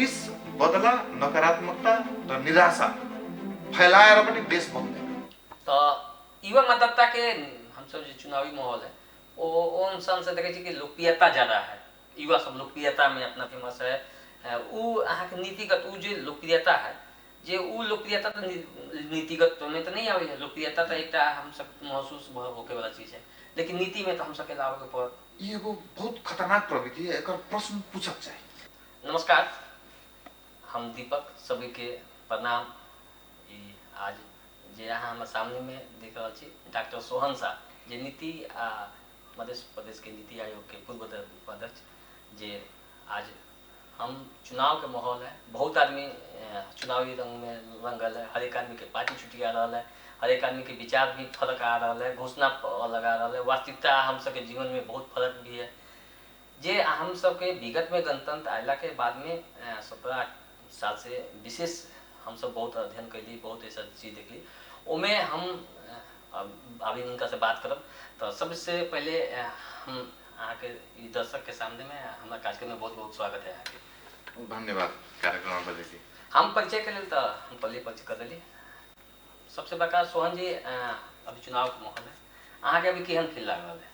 रिस, बदला, नकारात्मकता र निराशा फैलाएर पनि देश बन्दैन। तऽ युवा मतदाताके हमसब जे चुनावी माहौल है ओ ओ अनुसार देखै छी कि लोकप्रियता ज्यादा है, युवा सब लोकप्रियतामे अपना फेमस है। उ अहाँके नीतिगत उ जे लोकप्रियता है, जे उ लोकप्रियता तऽ नीतिगत मे तऽ नहि आबै है। लोकप्रियता तऽ एकटा हमसब महसूस होके वाला चीज है, लेकिन नीतिमे तऽ हमसबके लाबऽके पड़त। ई एगो बहुत खतरनाक प्रवृत्ति है, एकर प्रश्न पूछक चाही। नमस्कार, हम दीपक, सभी के प्रणाम। ई आज जे अहाँ हमर सामनेमे देख रहल छी डॉक्टर सोहन शाह, जे नीति आ मध्य प्रदेशके नीति आयोगके पूर्व उपाध्यक्ष, जे आज हम चुनाव के माहौल है, बहुत आदमी चुनावी रंग में रंगल है, हर एक आदमी के पार्टी छुटिया रहल है, हर एक आदमी के विचार भी फर्क आ रहल है, घोषणा लगा रहल है, वास्तविकता हम सबके जीवन में बहुत फर्क भी है। जे हम सबके विगत में गणतंत्र आयला के बाद में 17 साल से विशेष हम सब बहुत अध्ययन कैली, बहुत ऐसा चीज देखली, ओमे हम अभी उनका से बात करब। तो सबसे पहले हम अहाँके ई दर्शक के सामने में हमरा कार्यक्रम में बहुत बहुत स्वागत है अहाँके। धन्यवाद कार्यक्रम बजेके। हम परिचय के लेल तऽ हम पहले परिचय कर देली। सबसे बड़का सोहन जी, अभी चुनाव के माहौल है, अहाँके अभी केहन फील लाग रहल है?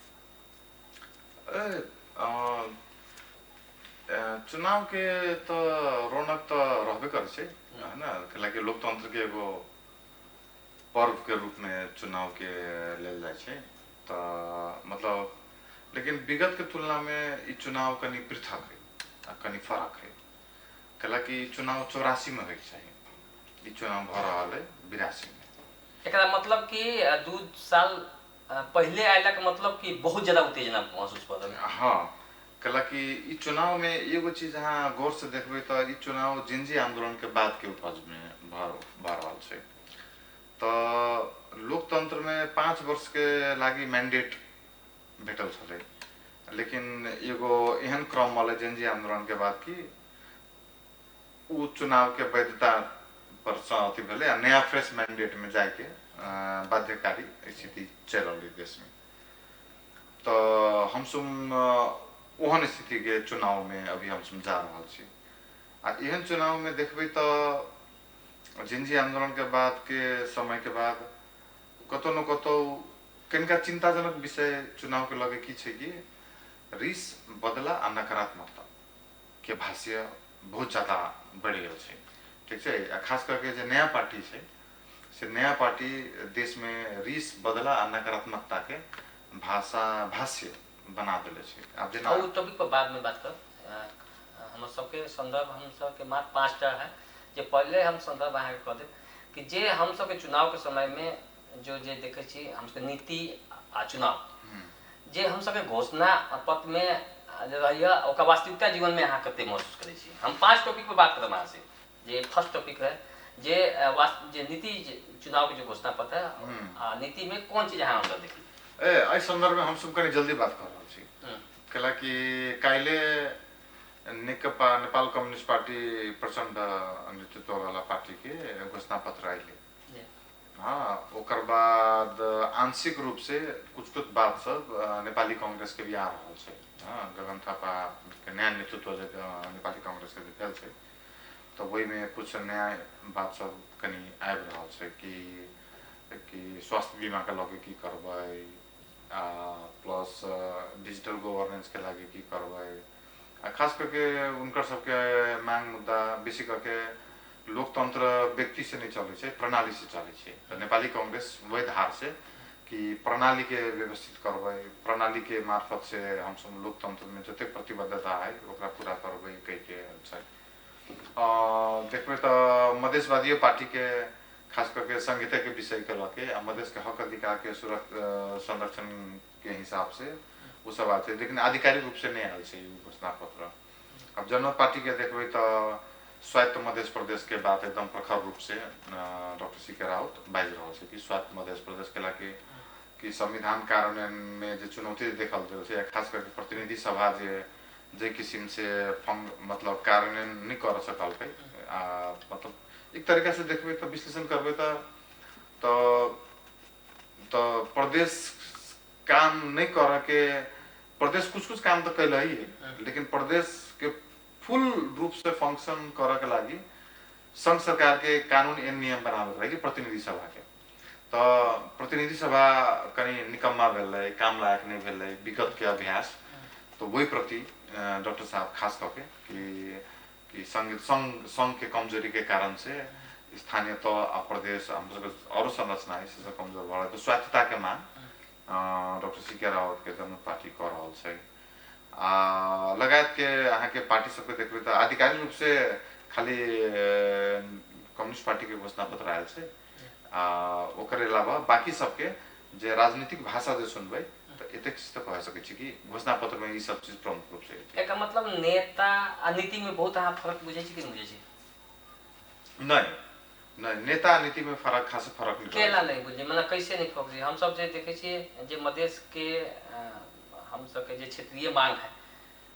चुनाव के तऽ रौनक तऽ रहबे करै छै, है ना? कैलाकि लोकतंत्र के एगो पर्व के रूप में चुनाव के लेल जाइ छै, तऽ मतलब लेकिन विगत के तुलना में ई चुनाव कनि पृथक है आ कनि फरक है। कैलाकि ई चुनाव 84 में होइके चाही, ई चुनाव भऽ रहल है 82 में। एकरा मतलब कि 2 साल पहिले आयला के मतलब कि बहुत ज्यादा उत्तेजना महसूस भऽ रहल है। हाँ, कैलाकि ई चुनाव में एगो चीज अहाँ गौर से देखबै तऽ ई चुनाव जिनजी आंदोलन के बाद के उपज में भऽ रहल छै। तऽ लोकतंत्र में 5 वर्ष के लागि मैंडेट भेटल छलै, लेकिन एगो एहन क्रम एलै जिनजी आंदोलन के बाद कि उ चुनाव के वैधता पर सँ अथी भेलै आ नया फ्रेश मैंडेट में जाइके बाध्यकारी स्थिति चलि रहलै देश में। तऽ हमसब ओहन स्थिति के चुनाव में अभी हमसब जा रहल छी। आ एहन चुनाव में देखबै तऽ जिनजी आंदोलन के बाद के समय के बाद कतौ न कतौ कनिका चिंताजनक विषय चुनाव के लगे की छै कि रिस, बदला आ नकारात्मकता के भाष्य बहुत ज्यादा बढ़ि गेल छै। ठीक छै, आ खास करके जे नया पार्टी छै से नया पार्टी देश में रिस, बदला आ नकारात्मकता के भाषा भाष्य बना देले छै। आब जेना ओ टॉपिक पर बाद में बात करब। हमर सबके संदर्भ हम सबके मात्र 5टा है, जे पहले हम संदर्भ अहाँके कह देब कि जे हम सबके चुनाव के समय में जो जे देखै छी हम सबके नीति आ चुनाव जे हम सबके घोषणा पत्र में जे रहैया ओकर वास्तविकता जीवन में अहाँ कते महसूस करै छी। हम 5 टॉपिक पर बात करब अहाँ से। जे फर्स्ट टॉपिक है जे जे नीति चुनाव के जो घोषणा पत्र है आ नीति में कौन चीज अहाँ अंदर देखली। एहि संदर्भ में हम सब कनि जल्दी बात कर रहल छी, कैलाकि काल्हि नेकपा नेपाल कम्युनिस्ट पार्टी प्रचण्ड नेतृत्व वाला पार्टी के घोषणा पत्र आइले। हाँ, ओकर बाद आंशिक रूप से कुछ कुछ बात सब नेपाली कांग्रेस के भी आ रहल छै। हाँ, गगन थापा के नया नेतृत्व जे नेपाली कांग्रेस के भेल छै, तऽ ओहिमे कुछ नया बात सब कनि आबि रहल छै कि स्वास्थ्य बीमा के लऽ के की करबै, आ प्लस डिजिटल गवर्नेंस के लागि की करबै, आ खास करके हुनकर सबके मांग मुद्दा बेसी करके लोकतंत्र व्यक्ति से नहीं चलै छै, प्रणाली से चलै छै। तऽ नेपाली कांग्रेस वही धार से कि प्रणाली के व्यवस्थित करबै, प्रणाली के मार्फत से हमसब लोकतंत्र में जतेक प्रतिबद्धता है ओकरा पूरा करबै कहि के छै। देखबै तऽ मधेशवादियो पार्टी के खास करके संहिता के विषय के लऽ के आ मधेश के हक अधिकार के संरक्षण के हिसाब से ओ सब आयल छै, लेकिन आधिकारिक रूप से नहि आयल छै ई घोषणा पत्र। अब जनमत पार्टी के देखबै तऽ स्वायत्त मध्य प्रदेश के बात एकदम प्रखर रूप से डॉक्टर सी के राउत बाजि रहल छै कि स्वायत्त मध्य प्रदेश के लाके कि संविधान कार्यान्वयन में जे चुनौती देखल गेल छै, खास करके प्रतिनिधि सभा जे जे किसिम से मतलब कार्यान्वयन नहि कर सकलकै, आ मतलब एक तरीका से देखबै तऽ विश्लेषण करबै तऽ तऽ प्रदेश काम नहीं कर के प्रदेश कुछ कुछ काम तो कैल ही है, लेकिन प्रदेश के फुल रूप से फंक्शन करऽ के लागि संघ सरकार के कानून एन नियम बनाबे के लागि प्रतिनिधि सभा के, तऽ प्रतिनिधि सभा कनि निकम्मा भेलै, काम लायक नहि भेलै विगत के अभ्यास। तो वही प्रति डॉक्टर साहब खास कऽ के कि संघ संघ संघ के कमजोरी के कारण से स्थानीय तह आ प्रदेश हम सबके औरो संरचना है से सब कमजोर भऽ रहल। तऽ स्वायत्तता के मांग डॉक्टर सी के रावत के जनमत पार्टी कऽ रहल छै। आ लगायत के अहाँके पार्टी सबके देखबै तऽ आधिकारिक रूप से खाली कम्युनिस्ट पार्टी के घोषणा पत्र आयल छै, आ ओकर अलावा बाकी सबके जे राजनीतिक भाषा जे सुनबै तऽ एतेक चीज तऽ कह सकै छी कि घोषणा पत्र में ई सब चीज प्रमुख रूप से एतै। एकर मतलब नेता आ नीति में बहुत अहाँ फर्क बुझै छी कि नहि बुझै छी? नहि नहि, नेता आ नीति में फरक खास फरक नहि रहै केला नहि बुझै, मने कैसे नहि फर्क? हमसब जे देखै छियै जे मधेश के हम सबके जे क्षेत्रीय मांग है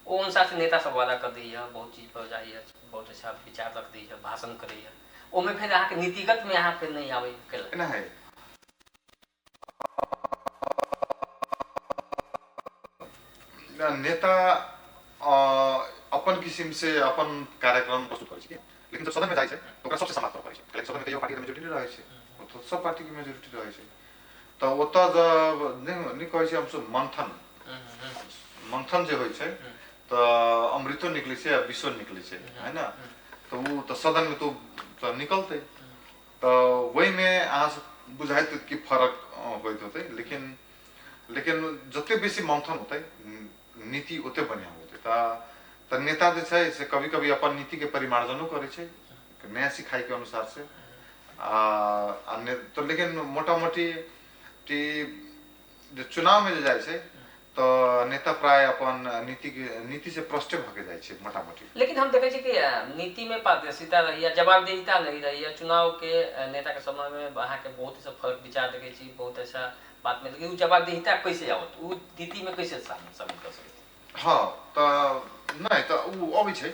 ओ अनुसार से नेता सब वादा कर दैया, बहुत चीज पर जाइया, बहुत अच्छा विचार रख दैया, भाषण करैया, ओमे फेर अहाँके नीतिगत में अहाँ फेर नहीं आबै केला? नहि, नेता अपन किसिम से अपन कार्यक्रम प्रस्तुत करै छै, लेकिन जब सदन में जाइ छै तऽ ओकरा सबसे संवाद करऽ पड़ै छै, कियाकि सदन में तऽ एगो पार्टी के मेजोरिटी नहि रहै छै, ओतऽ सब पार्टी के मेजोरिटी रहै छै। तऽ ओतऽ जब नहि कहै छै हमसब मंथन, मंथन जे होइ छै तऽ अमृतो निकलै छै आ विषो निकलै छै, है ना? तऽ ओ तऽ सदन में तऽ निकलतै, तऽ ओहिमे अहाँ सब बुझाइत कि फरक होइत होतै, लेकिन लेकिन जते बेसी मंथन होतै नीति ओते बढ़िआँ होतै। तऽ नेता जे छै से कभी कभी अपन नीति के परिमार्जनो करै छै नया सिखाई के अनुसार से, आ तऽ लेकिन मोटा मोटी जे चुनाव में जे जाइ छै तऽ नेता प्राय अपन नीति के नीति से भ्रष्टे भऽ के जाइ छै मोटा मोटी। लेकिन हम देखै छी कि नीति में पारदर्शिता रहैया, जवाबदेहिता नहीं रहैया। चुनाव के नेता के समय में अहाँके बहुत सब फर्क विचार देखै छी, बहुत ऐसा बात में, लेकिन उ जवाबदेहिता कैसे आवत, उ नीति में कैसे शामिल कर सकैत? हँ, तऽ नहि तऽ ओ अबै छै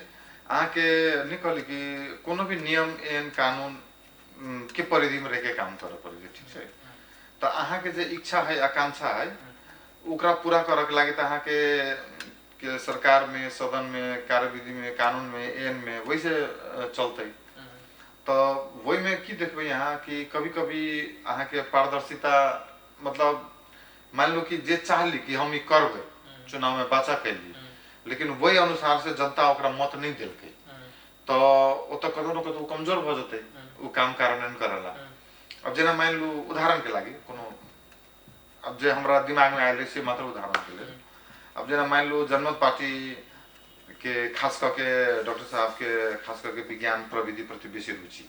अहाँके नहि कहली कि कोनो भी नियम एहन कानून के परिधिमे रहिके काम करऽ पड़ै छै, ठीक छै? तऽ अहाँके जे इच्छा है, आकांक्षा है, ओकरा पूरा करऽके लागि तऽ अहाँके के सरकार में, सदन में, कार्यविधि में, कानून में, एन में वैसे चलतै। तऽ ओहिमे की देखबै अहाँ कि कभी कभी अहाँके पारदर्शिता, मतलब मान लो कि जे चाहली कि हम ई करबै, चुनाव में वाचा कैली, लेकिन वही अनुसार से जनता ओकरा मत नहि देलकै, तऽ ओतऽ कतौ न कतौ कमजोर भऽ जेतै ओ काम कार्यान्वयन करला। अब जेना मान लू उदाहरण के लागि कोनो, अब जे हमरा दिमाग में आयल से मात्र उदाहरण के लेल, अब जेना मान लू जनमत पार्टी के खास कऽ के डॉक्टर साहब के खास कऽ के विज्ञान प्रविधि प्रति बेसी रुचि,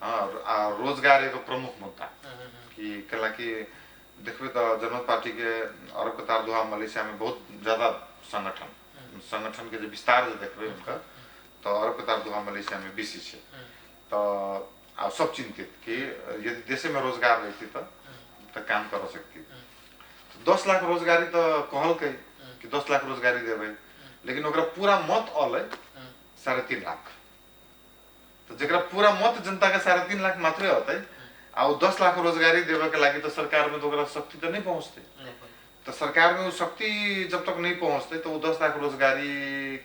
आ रोजगार एगो प्रमुख मुद्दा कि कैला कि देखबै तऽ जनमत पार्टी के अरब कतार दोहा मलेशिया में बहुत ज्यादा संगठन संगठन के जे विस्तार जे देखबै हुनकर तऽ अरब कतार दोहा मलेशिया में बेसी छै। तऽ आब सब चिंतित कि यदि देशे में रोजगार रहिती तऽ काम कर सकती। 10 लाख रोजगारी तऽ कहलकै कि 10 लाख रोजगारी देबै, लेकिन ओकरा पूरा मत अलै 3.5 लाख। तऽ जकरा पूरा मत जनता के 3.5 लाख मात्रे अतै आ ओ 10 लाख रोजगारी देवे के लागि तऽ सरकार में तो ओकरा शक्ति तऽ नहीं पहुँचतै। तऽ सरकार में वो शक्ति जब तक नहीं पहुँचतै तो वो 10 लाख रोजगारी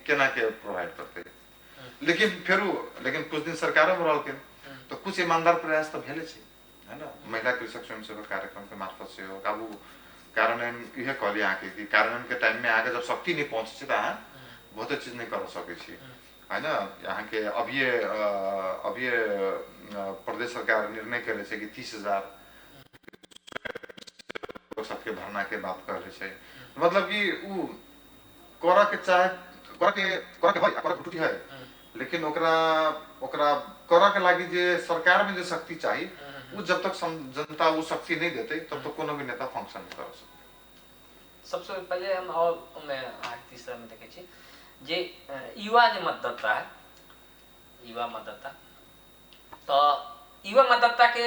केना के प्रोवाइड करतै? लेकिन फेरू लेकिन कुछ दिन सरकारो में रहलखिन तऽ कुछ ईमानदार प्रयास तऽ भेले छै, है ना? महिला कृषक स्वयंसेवक कार्यक्रम के मार्फत से हो, आब ओ कार्यान्वयन इहे कहली अहाँके कि कार्यान्वयन के टाइम में अहाँके जब शक्ति नहीं पहुँचै छै तऽ अहाँ बहुते चीज नहीं कर सकै छी, है ना? अहाँके अभिये अभिये प्रदेश सरकार निर्णय केले छै कि 30,000 सबके भरना के बात कहले छै। मतलब कि उ करऽ के चाहे करऽ के है, करऽ के त्रुटि है, लेकिन ओकरा ओकरा करऽ के लागि जे सरकार में जे शक्ति चाही उ जब तक जनता वो शक्ति नहीं देते तब तक कोनो भी नेता फंक्शन नहीं कर सकते। सबसे पहले हम और में अहाँके तीसरा में देखै छी जे युवा जे मतदाता है, युवा मतदाता, तऽ युवा मतदाता के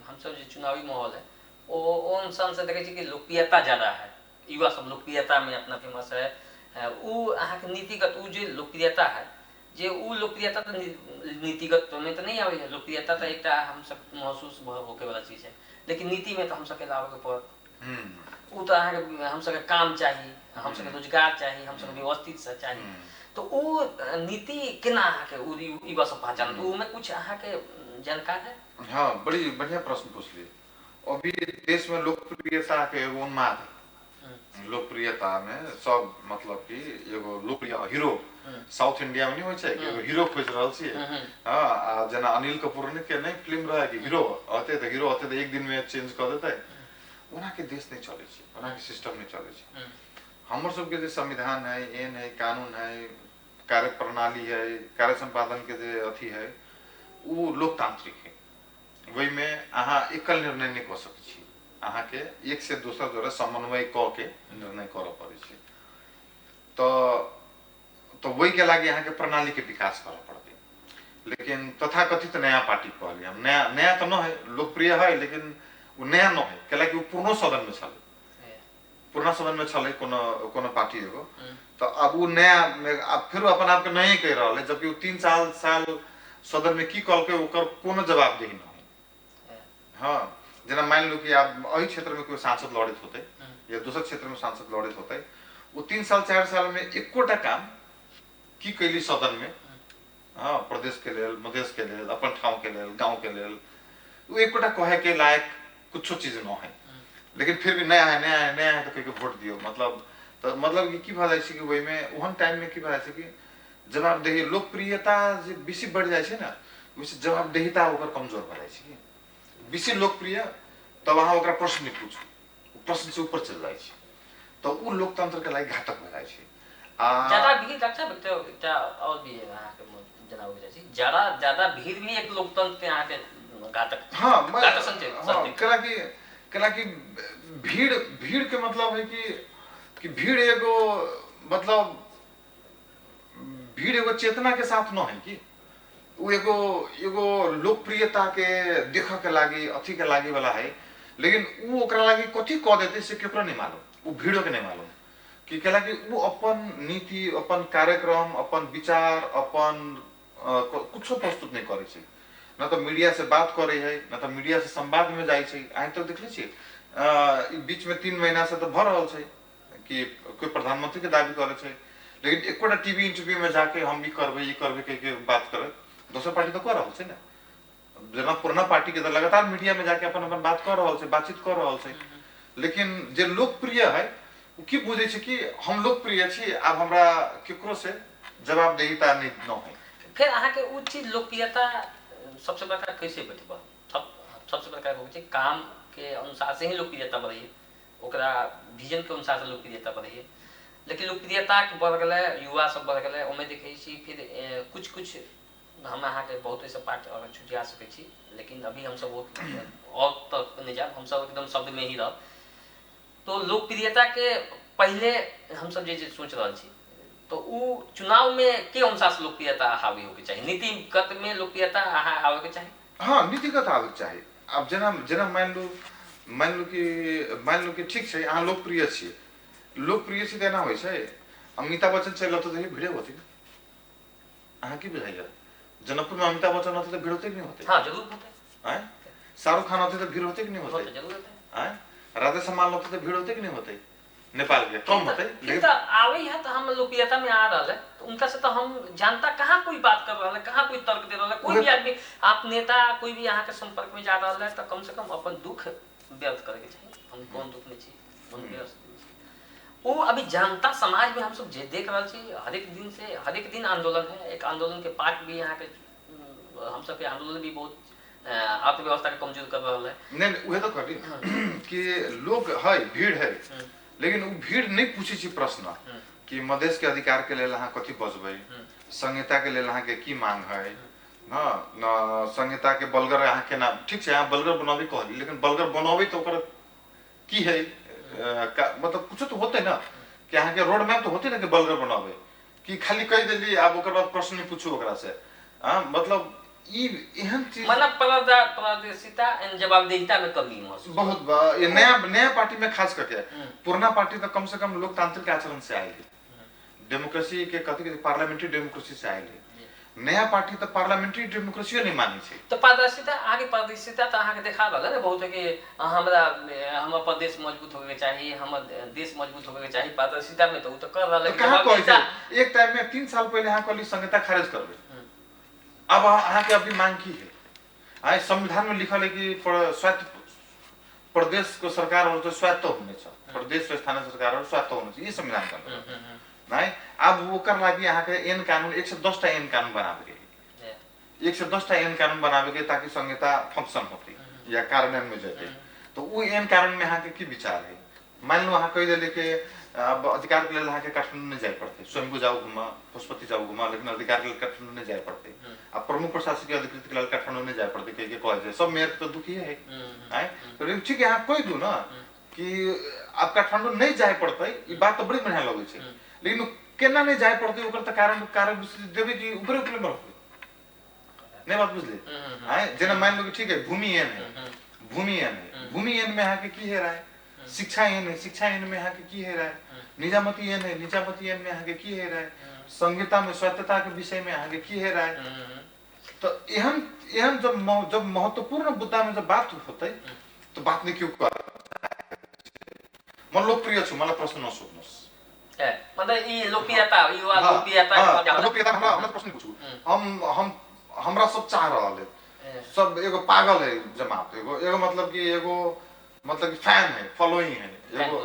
हमसब जे चुनावी माहौल है ओ अनुसार से देखै छी कि लोकप्रियता ज्यादा है, युवा सब लोकप्रियता में अपना फेमस है। उ अहाँके नीतिगत उ जे लोकप्रियता है, जे उ लोकप्रियता तऽ नीतिगत में तऽ नहीं आबै है। लोकप्रियता तऽ एकटा हमसब महसूस होके वाला चीज है, लेकिन नीति में तऽ हमसबके लाबे के पड़त। उ तऽ अहाँके हमसबके काम चाही, हमसबके रोजगार चाही, हमसबके व्यवस्थित से चाही। तऽ ओ नीति केना अहाँके ओ युवा सब पहचान, तऽ ओहिमे कुछ अहाँके जानकार है? हाँ, बड़ी बढ़िया प्रश्न पूछलिए। अभी देश में लोकप्रियता के एगो उन्माद है। लोकप्रियता में सब मतलब कि एगो लोकप्रिय हीरो साउथ इंडिया में नहीं होइ छै कि एगो हीरो खोजि रहल छियै। हाँ, आ जेना अनिल कपूर के नहीं फिल्म रहे कि हीरो अते तऽ हीरो अते तऽ एक दिन में चेंज कऽ देतै, ओना के देश नहीं चलै छै, ओना के सिस्टम नहीं चलै छै। हमर सबके जे संविधान है, एन है, कानून है, कार्य प्रणाली है, कार्य संपादन के जे अथी है, ओ लोकतांत्रिक है। ओहिमे अहाँ एकल निर्णय नहि कऽ सकै छी, अहाँके एक से दोसर जोड़े समन्वय कऽ के निर्णय करऽ पड़ै छै। तऽ ओहिके लागि अहाँके प्रणालीके विकास करऽ पड़तै। लेकिन तथाकथित नया पार्टी कहलियै हम, नया नया तऽ न है, लोकप्रिय है लेकिन ओ नया न है, कैलाकि ओ पुरनो सदनमे छलै, पुरना सदनमे छलै कोनो कोनो पार्टी एगो। तऽ आब ओ नया आब फेरो अपन आपके नये कहि रहल है, जबकि ओ 3 साल सदनमे की कहलकै ओकर कोनो जवाबदेही न है। हाँ, जेना मानि लू कि आब एहि क्षेत्रमे कोइ सांसद लड़ैत होतै या दोसर क्षेत्रमे सांसद लड़ैत होतै, ओ 3 साल 4 सालमे एकोटा काम की कैली सदनमे, हाँ, प्रदेश के लेल, मधेश के लेल, अपन ठाउँ के लेल, गाँव के लेल, ओ एकोटा कहे के लायक कुछो चीज न है। लेकिन फिर भी नया है, नया है, नया है तऽ कहि के वोट दियौ। मतलब तऽ मतलब कि की भऽ जाइ छै कि ओहिमे ओहन टाइममे की भऽ जाइ छै कि जवाबदेही लोकप्रियता जे बेसी बढ़ि जाइ छै ने, ओहिसँ जवाबदेहिता ओकर कमजोर भऽ जाइ छै। कि बेसी लोकप्रिय तब अहाँ ओकरा प्रश्न नहि पूछू, ओ प्रश्नसँ ऊपर चलि जाइ छै, तऽ ओ लोकतंत्रके लागि घातक भऽ जाइ छै। आ ज्यादा भीड़ अच्छा एकटा और भी अहाँके जनाबऽ चाहै छी, ज्यादा ज्यादा भीड़ भी एक लोकतंत्र के अहाँके घातक। हाँ, घातक संकेत। हाँ, कैलाकि कैलाकि भीड़ भीड़ के मतलब है कि भीड़ एगो मतलब भीड़ एगो चेतना के साथ न है कि वो एगो एगो लोकप्रियता के देखऽ के लागी अथी के लागी वाला है, लेकिन वो ओकरा लागी कथी कऽ देतै से केकरो नहीं मालूम, वो भीड़ो के नहीं मालूम कि कैलाकि वो अपन नीति, अपन कार्यक्रम, अपन विचार, अपन कुछो प्रस्तुत नहीं करै छै। न तऽ मीडिया से बात करै है, न तऽ मीडिया से संवाद में जाइ छै। अहाँ तक देखले छियै ई बीच में 3 महीना से तऽ भऽ रहल छै कि कोई प्रधानमंत्री के दावी करै छै, लेकिन एकोटा टीवी इंटरव्यू में जाके हम ई करबै ई करबै कहि के बात करै, दोसर पार्टी तऽ कऽ रहल छै ने। जेना पुरना पार्टी के तऽ लगातार मीडिया में जाके अपन अपन बात कऽ रहल छै, बातचीत कऽ रहल छै। लेकिन जे लोकप्रिय है ओ की बुझै छै कि हम लोकप्रिय छी, आब हमरा केकरो से जवाबदेहिता नहीं न है। फेर अहाँके ओ चीज लोकप्रियता सबसे बड़का कैसे बढ़तै? सबसे बड़का होइ छै काम के अनुसार से ही लोकप्रियता बढ़ैए, ओकरा विजन के अनुसार से लोकप्रियता बढ़ैए। लेकिन लोकप्रियता बढ़ गेलै, युवा सब बढ़ गेलै, ओहिमे देखै छी फिर कुछ कुछ हम अहाँके बहुत ऐसे पार्ट अगर छुटिया सकै छी, लेकिन अभी हमसब बहुत और तक नहि जायब, हमसब एकदम शब्द में ही रहब। तो लोकप्रियता के पहले हमसब जे सोच रहल छी तो उ चुनाव में के अनुसार से लोकप्रियता हावी होके चाही, नीतिगत में लोकप्रियता अहाँ आबे के चाही? हाँ, नीतिगत आबे के चाही। आब जेना जेना मानि लू मानि लू कि ठीक छै अहाँ लोकप्रिय छी, लोकप्रिय छी तऽ एना होइ छै अमिताभ बच्चन चलि अतै तऽ भीड़े होतै। अहाँ की बुझाइया जनकपुर में अमिताभ बच्चन होतै तऽ भीड़ होतै कि नहीं होतै? हाँ, जरूर होतै। आँय, शाहरुख खान होतै तऽ भीड़ होतै कि नहीं होतै? जरूर होतै। आँय, राधे सम्मान होतै तऽ भीड़ होतै कि नहीं होतै? नेपाल के कम होतै, लेकिन तऽ आबै है तऽ हम लोकप्रियता में आ रहल है, तो उनका से तो हम जानता कहाँ कोई बात कर रहल है, कहाँ कोई तर्क दे रहल है। कोई भी आदमी आप नेता कोई भी अहाँ के संपर्क में जा रहल है तऽ कम से कम अपन दुख व्यक्त करे के चाही, हम कोन दुख में छी, कोन व्यस्त में छी। वो अभी जनता समाज में हम सब जे देख रहल छी हरेक दिन से हरेक दिन आंदोलन है, एक आंदोलन के पार्ट भी यहाँ के हम सबके आंदोलन भी बहुत अर्थव्यवस्था के कमजोर कर रहल है। नहीं उहे तो कहली कि लोग है, भीड़ है, लेकिन वो भीड़ नहीं पूछे छी प्रश्न कि मधेश के अधिकार के लेल अहाँ कथी बजबै, संहिता के लेल अहाँ के की मांग है, हाँ न संहिता के बलगर अहाँ केना, ठीक छै अहाँ बलगर बनाबी कहली, लेकिन बलगर बनाबी तऽ ओकर की है, मतलब कुछो तो होते ना कि अहाँ के रोड मैप तो होते ना कि बलगर बनाबे, कि खाली कहि देली आब ओकर बाद प्रश्न नहीं पूछू ओकरा से। हाँ, मतलब ई एहन चीज मतलब पारदर्शिता एंड जवाबदेहिता में कमी महसूस बहुत ये नया नया पार्टी में खास करके पुराना पार्टी तो कम से कम लोकतांत्रिक आचरण से आयल है, डेमोक्रेसी के कथी कहै पार्लियामेंट्री डेमोक्रेसी से आयल है। नया पार्टी तऽ पार्लियामेंट्री डेमोक्रेसियो नहि मानै छै। तऽ पारदर्शिता, अहाँके पारदर्शिता तऽ अहाँके देखा रहल है ने बहुत कि हमरा हमर प्रदेश मजबूत होबे के चाही, हमर देश मजबूत होबे के चाही, पारदर्शिता में तऽ ओ तऽ कर रहल है। तऽ कहाँ कहै छै? एक टाइम में 3 साल पहिले अहाँ कहली संहिता खारिज करबै, अब अहाँके अभी मांग की है? आइ संविधान में लिखल है कि स्वायत्त प्रदेश को सरकारहरू चाहिँ स्वायत्त हुनेछ, प्रदेश र स्थानीय सरकारहरू स्वायत्त हुनेछ, ई संविधान के अंतर्गत नहीं। अब ओकर लागि अहाँके एन कानून 110 टा एन कानून बनाबे के है, 110 टा एन कानून बनाबे के ताकि संहिता फंक्शन होते या कार्यान्वयन में जैते। तो उ एन कानून में अहाँके की विचार है? मान लो अहाँ कहि देले कि अब अधिकार के लेल अहाँके काठमाडौँ नहीं जाए पड़ते, स्वयंभू जाऊ घुमा, पशुपति जाऊ घुमा, लेकिन अधिकार के लेल काठमाडौँ नहीं जाए पड़ते, अब प्रमुख प्रशासकीय अधिकृत के लेल काठमाडौँ नहीं जाए पड़ते, कह के कहै छै सब मेयर तो दुखी है। आय तो ठीक है, अहाँ कहि दू ना कि आप काठमाडौँ नहीं जाए पड़ते, ई बात तो बड़ी बढ़िया लगै छै, लेकिन केना नहीं जाए पड़ते ओकर तऽ कारण कारण देबै कि ऊपरे ऊपरे में रहबै, नहीं बात बुझले? आय जेना मान लो कि ठीक है भूमि एन है, भूमि एन है, भूमि एन में अहाँके की है राय? शिक्षा एन है, शिक्षा एन में अहाँके की है राय? निजामती एन है, निजामती एन में अहाँके की है राय? संहिता में स्वायत्तता के विषय में अहाँके की है राय? तो एहन एहन जब जब महत्वपूर्ण मुद्दा में जब बात होतै तो बात नहीं क्यों कर? म लोकप्रिय छु, मलाई प्रश्न नसोध्नुहोस्। मतलब ई लोकप्रियता, युवा लोकप्रियता, लोकप्रियता हमरा हमरा प्रश्न पूछू, हम हमरा सब चाह रहल है, सब एगो पागल है जमात, एगो एगो मतलब कि एगो मतलब कि फैन है, फॉलोइंग है एगो।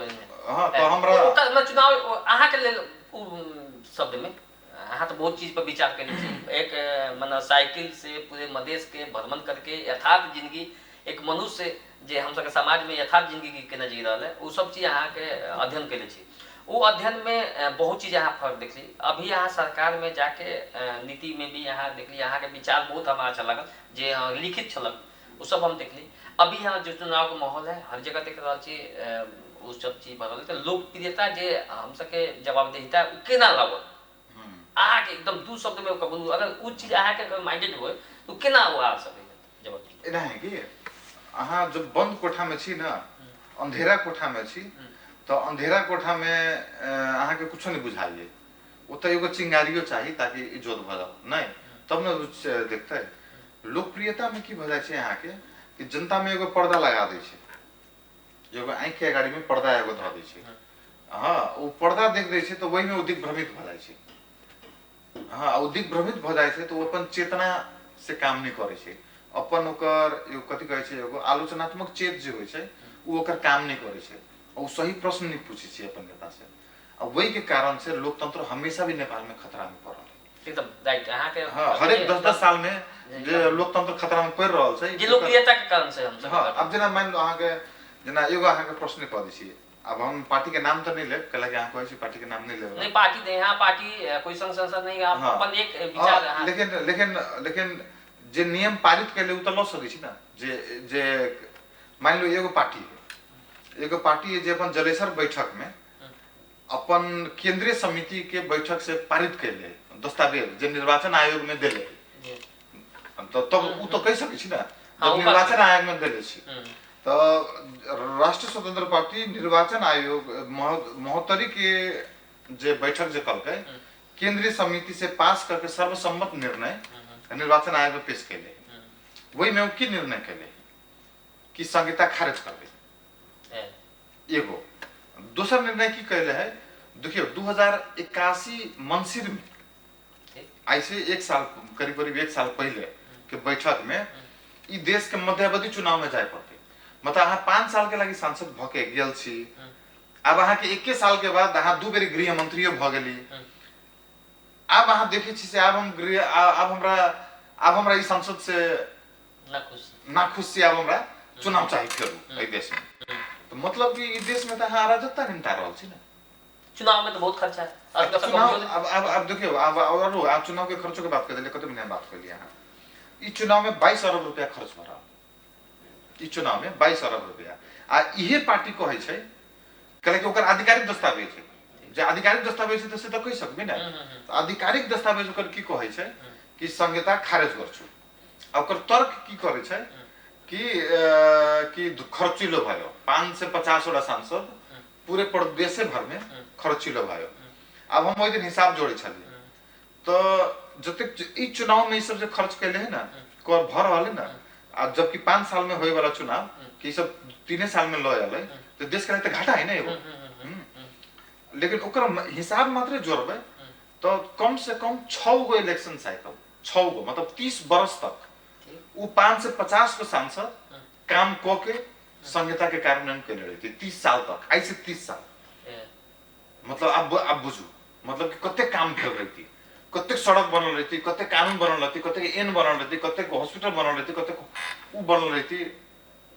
हाँ तो हमरा चुनाव अहाँ के लेल शब्द में अहाँ तो बहुत चीज पर विचार करै छी। एक मने साइकिल से पूरे मधेश के भ्रमण करके यथार्थ जिंदगी एक मनुष्य जे हम सबके समाज में यथार्थ जिंदगी केना जी रहल है उ सब चीज अहाँ के अध्ययन करै छी। वो अध्ययन में बहुत चीज अहाँ फर्क देखली। अभी अहाँ सरकार में जाके नीति में भी अहाँ देखली, अहाँ के विचार बहुत हमरा अच्छा लागल जे लिखित छलक वो सब हम देखली। अभी यहाँ जो चुनाव के माहौल है हर जगह देख रहल छी उ सब चीज भऽ रहल है। तऽ लोकप्रियता जे हम सबके जवाबदेहिता उ केना लाबत अहाँ के एकदम दू शब्द में कहू, अगर उ चीज अहाँ के माइंडेड होय तो केना ओ आ सकै जवाब? एना है कि अहाँ जब बंद कोठा में छी ना, अंधेरा कोठा में छी, तो अंधेरा कोठा में अहाँ के कुछो नहीं बुझाइए, ओतऽ एगो चिंगारियो चाही ताकि इजोत भऽ जाओ, नहीं तब न देखते। लोकप्रियता में की भऽ जाइ छै अहाँ के कि जनता में एगो पर्दा लगा दै छै, एगो आँखि के अगाड़ी में पर्दा एगो धऽ दै छै। हाँ ओ पर्दा देख दै छै तऽ ओहिमे ओ दिग्भ्रमित भऽ जाइ छै। हाँ ओ दिग्भ्रमित भऽ जाइ छै तऽ ओ अपन चेतना से काम नहि करै छै, अपन ओकर एगो कथी कहै छै एगो आलोचनात्मक चेत जे होइ छै ओ ओकर काम नहि करै छै, ओ सही प्रश्न नहीं पूछै छै अपन नेता से। आ वही के कारण से लोकतंत्र हमेशा भी नेपाल में खतरा में पड़ल है एकदम राइट। अहाँ के हाँ हरेक 10-10 साल में जे लोकतंत्र खतरा में पड़ रहल छै जे लोकप्रियता के कारण से हम सब। हाँ अब जेना मान लो अहाँ के जेना एगो अहाँ के प्रश्न कऽ दै छी, अब हम पार्टी के नाम तो नहीं लेब, कहला कि अहाँ कहै छी पार्टी के नाम नहीं लेब। नहीं पार्टी नहीं, हाँ पार्टी कोई संघ संस्था नहीं, अपन एक विचार। लेकिन लेकिन लेकिन जे नियम पारित कैले उ तऽ लऽ सकै छी ना। जे जे मान लो एगो पार्टी है, एगो पार्टी है जे अपन जलेसर बैठक में अपन केंद्रीय समिति के बैठक से पारित कैले दस्तावेज जे निर्वाचन आयोग में देले, तो तब उ तो कहि सकै छी ना जब निर्वाचन आयोग में देले छी तो राष्ट्रीय स्वतंत्र पार्टी निर्वाचन आयोग महोत्तरी के जे बैठक जे कलकै केंद्रीय समिति से पास करके सर्वसम्मत निर्णय निर्वाचन आयोग में पेश कैले, वही में की निर्णय कैले कि संहिता खारिज करबे एगो। दोसर निर्णय की कैले है, देखियो 2081 मंसिर में ऐसे एक साल करीब करीब 1 साल पहले के बैठक में ई देश के मध्यावधि चुनाव में जाए पड़ते, मतलब अहाँ 5 साल के लागि सांसद भऽ के गेल छी, अब अहाँ के 1 साल के बाद अहाँ 2 बेर गृह मंत्रियो भऽ गेली, अब अहाँ देखै छी से अब हम गृह अब हमरा ई संसद से नाखुश छी, अब हमरा चुनाव चाही फेरू एहि देश में। तो मतलब कि ई देश में तो अहाँ अराजकता निमटा रहल छी ना। चुनाव में तो बहुत खर्चा है। चुनाव अब अब देखियो अब और आप चुनाव के खर्चों के बात कर दिले, कते बढ़िया बात कैलियै अहाँ। ई चुनाव में 22 अरब रुपया खर्च भऽ रहल, ई चुनाव में 22 अरब रुपया। आ इहे पार्टी कहै छै कहले कि ओकर आधिकारिक दस्तावेज है, जे आधिकारिक दस्तावेज है तो से तो कहि सकबे ना। आधिकारिक दस्तावेज ओकर की कहै छै कि संहिता खारिज गर्छु। आ ओकर तर्क की करै छै कि कि खर्चिलो भयो 550 वटा सांसद पूरे प्रदेशे भर में खर्चिलो भयो। अब हम ओहि दिन हिसाब जोड़ै छलियै तो जतेक ई चुनाव में ई सब जे खर्च कैले है ना, कर भर रहल है ना, आ जबकि 5 साल में होए वाला चुनाव कि ई सब 3 साल में लऽ आयल है, तो देश के लिए घाटा है ना एगो। लेकिन ओकर हिसाब मात्र जोड़बै तो कम से कम 6 गो इलेक्शन साइकिल, 6 गो मतलब 30 बरस तक उ 550 गो सांसद काम क के संहिता के कार्यान्वयन कैले रहते 30 साल तक, आई से 30 साल। मतलब अब बुझू मतलब कि कते काम भेल रहती, कते सड़क बनल रहती, कते कानून बनल रहती, कते एन बनल रहती, कते हॉस्पिटल बनल रहती, कते उ बनल रहती।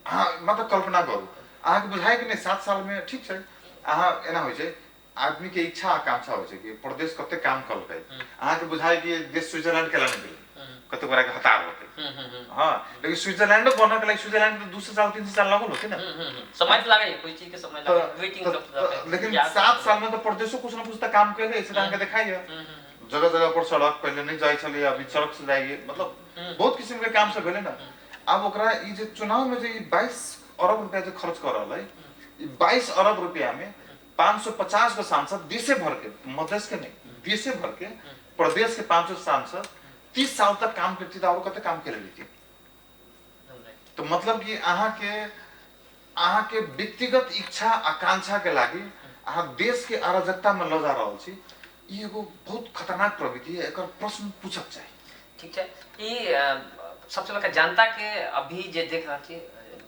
अहाँ मतलब कल्पना करू, अहाँके बुझाइ कि नहि 7 साल में ठीक छै। अहाँ एना होइ छै आदमी के इच्छा आकांक्षा होइ छै कि प्रदेश कते काम कलकै, अहाँके बुझाइ कि देश स्विट्जरलैंड केला नहि गेलै, कते गोटा के हतार होतै। हाँ, लेकिन स्विट्जरलैंडो बनऽ के लागि स्विट्जरलैंड तो 200 साल 300 साल लगल होतै ना, समय लागे, कोई चीज के समय लागे, वेटिंग सब। लेकिन 7 साल में तो प्रदेशो कुछ ना कुछ तो काम कैले, ऐसे अहाँके देखाइए जगह जगह पर सड़क पहले नहीं जाइ छलै, अभी सड़क से जाइए, मतलब बहुत किसिम के काम सब भेलै ना। आब ओकरा ई जे चुनाव में जे ई 22 अरब रुपया जे खर्च कर रहल है, ई 22 अरब रुपया में 550 गो सांसद देशे भर के, मधेश के नहीं, देशे भर के प्रदेश के 500 सांसद 30 साल तक काम करती और कते काम करे लेती। तो मतलब कि अहाँ के व्यक्तिगत इच्छा आकांक्षा के लागि अहाँ देश के अराजकता में ल जा रहल छी, ई एगो बहुत खतरनाक प्रवृत्ति है, एकर प्रश्न पूछक चाही। ठीक छै, ई सबसे बड़का जनता के अभी जे देख रहल छी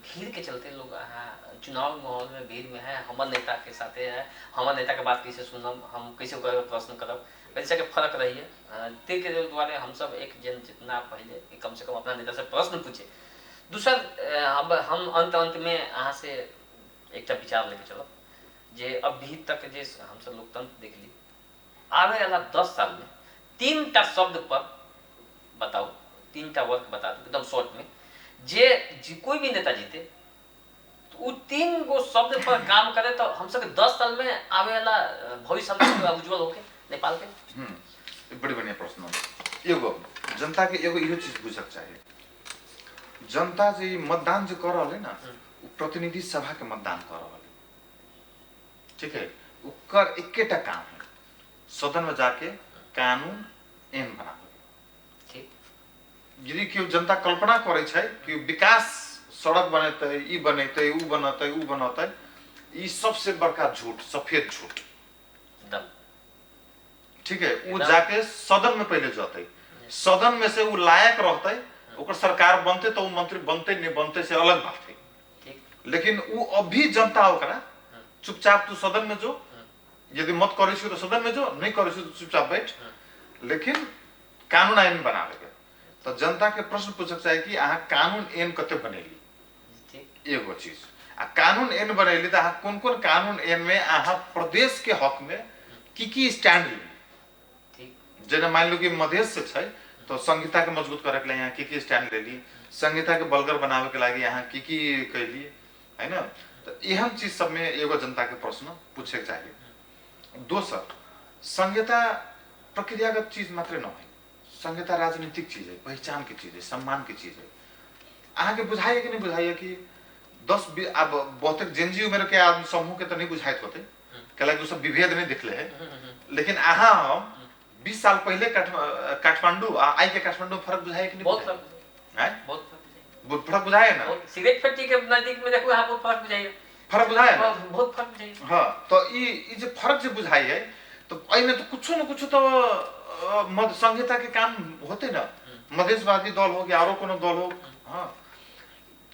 भीड़ के चलते लोग अहाँ चुनाव माहौल में भीड़ में है, हमर नेता के साथे है, हमर नेता के बात कैसे सुनब, हम कैसे ओकरा प्रश्न करब, ऐसा के फर्क रही है। ते के द्वारे हम सब एक जन जितना पहले कि कम से कम अपना नेता से प्रश्न पूछे। दूसर अब हम अंत अंत में अहाँ से एकटा विचार लेके चलब जे अभी तक जे हमसब लोकतंत्र देखली, आबे वाला 10 साल में 3 टा शब्द पर बताओ, 3 टा वर्क बता दू एकदम शॉर्ट में, जे कोई भी नेता जीते तो उ 3 गो शब्द पर काम करे तो हम सब 10 साल में आवे वाला भविष्य हम उज्जवल होके नेपाल के। बड़ी बढ़िया प्रश्न। एगो जनता के एगो इहो चीज बुझक चाही, जनता जे मतदान जे कर रहल है ना, उ प्रतिनिधि सभा के मतदान कर रहल है, ठीक है, ओकर एकेटा काम है सदन में जाके कानून एन बनावे। ठीक, यदि केओ जनता कल्पना करै छै कि विकास सड़क बनेतै, ई बनेतै, उ बनतै, उ बनतै, ई सबसे बड़का झूठ, सफेद झूठ। ठीक है, उ जाके सदन में पहले जतै, सदन में से उ लायक रहतै, ओकर सरकार बनतै तो उ मंत्री बनतै, नहीं बनतै से अलग बात है। लेकिन उ अभी जनता ओकरा चुपचाप तू सदन में जो, यदि मत करै छी तो सदन में जो, नहीं करै छी तो चुपचाप बैठ, लेकिन कानून आइन बनावे के। तो जनता के प्रश्न पूछक चाही कि अहाँ कानून एन कते बनेली, एगो चीज। आ कानून एन बनेली तो अहाँ कोन कोन कानून एन में अहाँ प्रदेश के हक में की की स्टैंड लेली। जेना मान लो कि मधेश से छै तो संहिता के मजबूत करे के लिए यहाँ की की स्टैंड लेली, संहिता के बलगर बनावे के लागि यहाँ की की कैली, है ना। तो एहन चीज सब में एगो जनता के प्रश्न पूछे के चाहिए। दोसर, संहिता प्रक्रियागत चीज मात्र न है, संहिता राजनीतिक चीज है, पहचान के चीज है, सम्मान के चीज है। अहाँ के बुझाइए कि नहीं बुझाइए कि 10 अब बहुते जेनजी उम्र के आदमी समूह के तो नहीं बुझाइत होते, कैला कि सब विभेद नहीं दिखले है, लेकिन अहाँ हम 20 साल पहले काठमांडू आ आई के काठमांडू फर्क बुझाइए कि नहीं? बहुत फर्क, बहुत फर्क बुझाइए ना। सिगरेट फैक्ट्री के नजदीक में देखो, यहाँ बहुत फर्क बुझाइए, फर्क बुझाइए ना, बहुत फर्क बुझाइए। हाँ, तो ई जे फर्क जे बुझाइए तो एहिमे तो कुछो न कुछो तो संहिता के काम होते ना, मधेशवादी दल हो कि आरो कोनो दल हो, हाँ,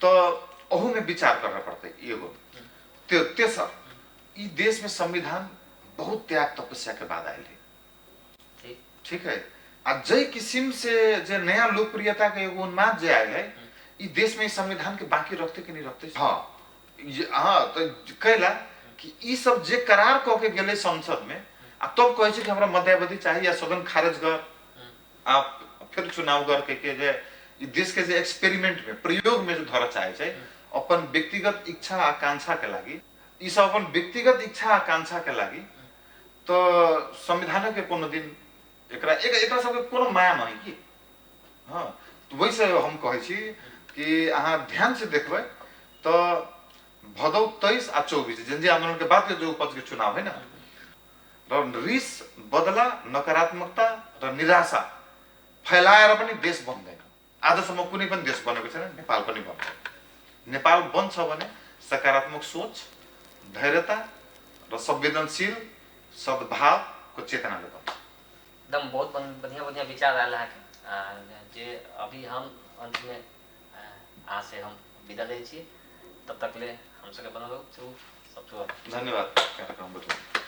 तो अहू में विचार करना पड़तै एगो। तेसर, ई देश में संविधान बहुत त्याग तपस्या के बाद आयल है, ठीक है, आ जै किसिम से जे नया लोकप्रियता के एगो उन्माद जे आयल है, ई देश में संविधान के बाकी रखते कि नहीं रखते। हाँ हाँ, तो कैला कि ई सब जे करार कऽ के गेलै संसद में, आ तब कहै छै कि हमरा मध्यावधि चाही या सदन खारिज कर आ फिर चुनाव कर के जे ई देश के जे एक्सपेरिमेंट में प्रयोग में जो धरऽ चाहे छै अपन व्यक्तिगत इच्छा आकांक्षा के लागि, ई सब अपन व्यक्तिगत इच्छा आकांक्षा के लागि तो संविधान के कोनो दिन एकरा एकरा सबके कोनो माया नहीं की। हाँ, तो वैसे हम कहै छी कि अहाँ ध्यान से देखबै तो भदौ 23 आ 24 जेनजी आंदोलन के बाद के जो उपज के चुनाव है ना, र रिस बदला नकारात्मकता र निराशा फैलाएर पनि देश बन्दैन। आजसम्म कुनै पनि देश बनेको छैन, नेपाल पनि बन्दैन। नेपाल बन्छ भने सकारात्मक सोच, धैर्यता र संवेदनशील सद्भावको चेतनाले बन्छ। एकदम बहुत बढ़िया बढ़िया विचार आयल अहाँके, जे अभी हम अंतमे अहाँ से हम विदा लै छी। तब तक ले हम सबके बनल रहू, सबके धन्यवाद कार्यक्रम।